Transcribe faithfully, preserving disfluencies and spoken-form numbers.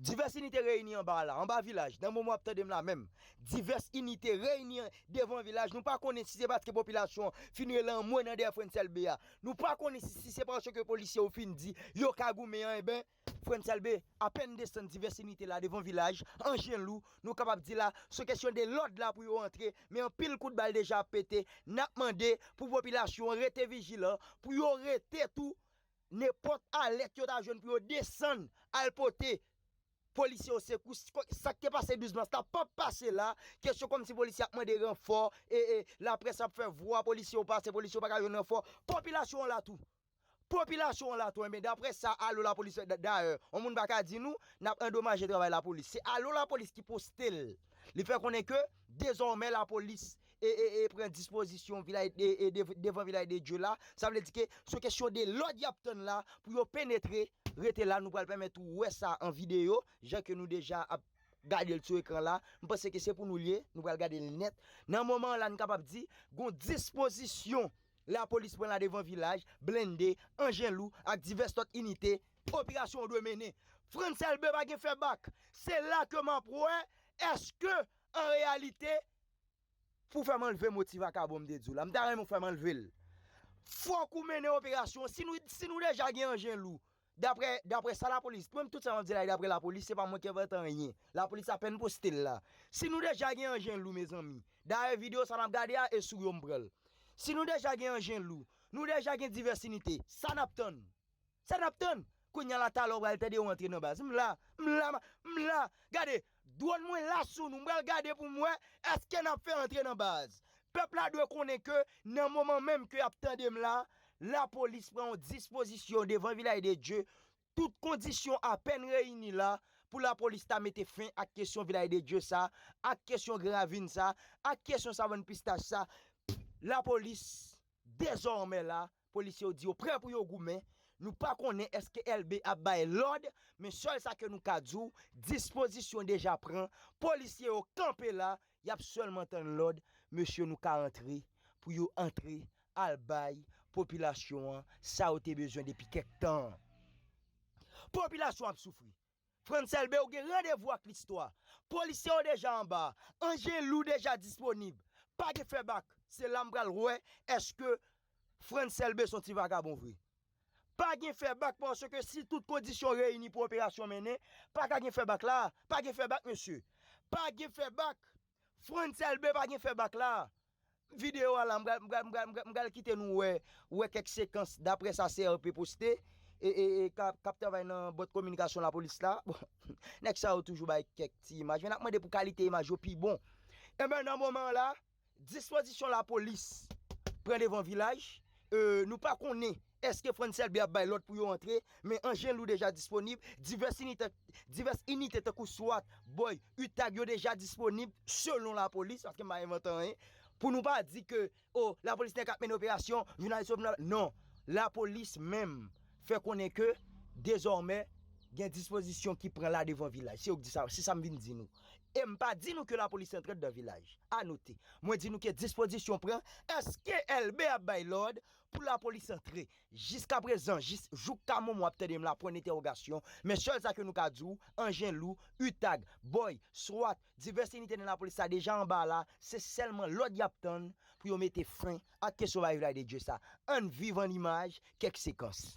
Divès inite reyini anba la, anba vilaj, nan moman w ap tande m la menm. Divès inite reyini devan vilaj. Nou pa konnen si se paske popilasyon an fin rele anmwe nan dèyè Frantz Elbé a. Nou pa konnen si, si se paske polisye yo fin di yo ka goumen an, enben, Frantz Elbé apèn desann divès inite la devan vilaj, Anjen Lou, nou kapab di la, se kesyon de lòd la pou yo antre, men anpil kout bal deja ap pete, n ap mande pou popilasyon an rete vijilan, pou yo rete tou, nenpòt alèt yo ta jwenn pou yo desann al pote polisye yo sekou. Sa k te pase douz mas la p ap pase la. Kesyon kòmsi polisye ap mande ranfò, e, e, laprès ap fè vwa polisye yo pase, polisye yo pa ka jwenn ranfò. Popilasyon an la tou. Popilasyon an la tou, enben, daprè sa Alo Lapolis fè, da-, dayè, yon moun pa ka di nou, n ap andomaje travay lapolis. Se Alo Lapolis ki poste l. Li fè konnen ke, dezòmè, lapolis e, e, e pran dispozisyon vilaj, e, e, dev-, devan Vilaj de Dye la. Sa vle di ke se kesyon de lòd y ap tann la pou yo penetre. Rete la, nou pral pèmèt ou wè sa an videyo, jan ke nou deja ap gade l sou ekran la. M panse ke se pou nou l ye, nou pral gade l nèt. Nan moman an la, n kapab di, gon dispozisyon lapolis pran la devan vilaj, blende, Anjen Lou ak divès lòt inite, operasyon yo dwe mennen. Frantz Elbé pa gen fè bak. Se la ke m ap wè, èske, an reyalite, pou fè m anlve mo ti vakabon m te di w la. M ta renmen w fè m anlve l. Fòk ou mennen operasyon. Si nou, si nou deja gen Anjen Lou, daprè, daprè sa lapolis, mwen tout sa m ap di la, daprè lapolis, se pa mwen ki envante anyen. Lapolis apèn poste l la. Si nou deja gen Anjen Lou, mezanmi, dayè videyo sa n ap gade a, e sou yo m pran l. Si nou deja gen Anjen Lou, nou deja gen divès inite, sa n ap tann? Sa n ap tann? Kounye a la talè w pral tande yo antre nan baz. M la, m la, m la. Gade, dwòn mwen la sou nou. M pral gade pou m wè èske n ap fè antre nan baz. Pèp la dwe konnen ke nan moman menm ke y ap tande m la, lapolis pran yon dispozisyon devan Vilaj de Dye. Tout kondisyon apèn reyini la pou lapolis ta mete fen ak kesyon Vilaj de Dye sa, ak kesyon Gran Ravin sa, ak kesyon Savann Pistach sa. Lapolis, dezòmè la, polisye yo di yo prè pou yo goumen. Nou pa konnen èske Elbé ap bay lòd, men sèl sa ke nou ka di w, dispozisyon deja pran. Polisye yo kanpe la, y ap sèlman tann lòd, mesye, nou ka antre, pou yo antre, al bay popilasyon an sa yo te bezwen depi kèk tan. Popilasyon ap soufri. Frantz Elbé, ou gen randevou ak listwa. Polisye yo deja anba. Anjen Lou deja disponib. Pa gen fè bak. Se la m pral wè èske Frantz Elbé se yon ti vakabon vre. Pa gen fè bak, paske si tout kondisyon reyini pou operasyon mennen, pa ka gen fè bak la. Pa gen fè bak, mesye. Pa gen fè bak. Frantz Elbé pa gen fè bak la. Videyo a la, m pral, m pral, m pral, m pral, m pral kite nou wè, wè kèk sekans, daprè sa C R P poste, e, e, e k ap, k ap travay nan bòt kominikasyon lapolis la. Bon, nèg sa yo toujou bay kèk ti imaj, men n ap mande pou kalite imaj yo pi bon. Enben, nan moman an la, dispozisyon lapolis pran devan vilaj, e, nou pa konnen èske Frantz Elbé ap bay lòd pou yo antre, men Anjen Lou deja disponib, divès inite, divès inite tankou swat, bòy, utag yo deja disponib, selon lapolis, paske m pa envante anyen, pou nou pa di ke, o, lapolis nèk ap mennen operasyon, jounalis yo vin la, non, lapolis menm fè konnen ke, dezòmè, gen dispozisyon ki pran la devan vilaj. Se yo k di sa, se sa m vin di nou. E m pa di nou ke lapolis antre anndan vilaj. Anote. Mwen di nou ke dispozisyon pran, èske Elbé ap bay lòd pou lapolis antre? Jiskaprezan, jis, jouka moman w ap tande m la, pwen entèwogasyon. Men sèl sa ke nou ka di w, Anjen Lou, utag, bòy, swat, divès inite nan lapolis la deja anba la, se sèlman lòd y ap tann pou yo mete fen ak kesyon bay Vilaj de Dye sa. Ann viv an imaj kèk sekans.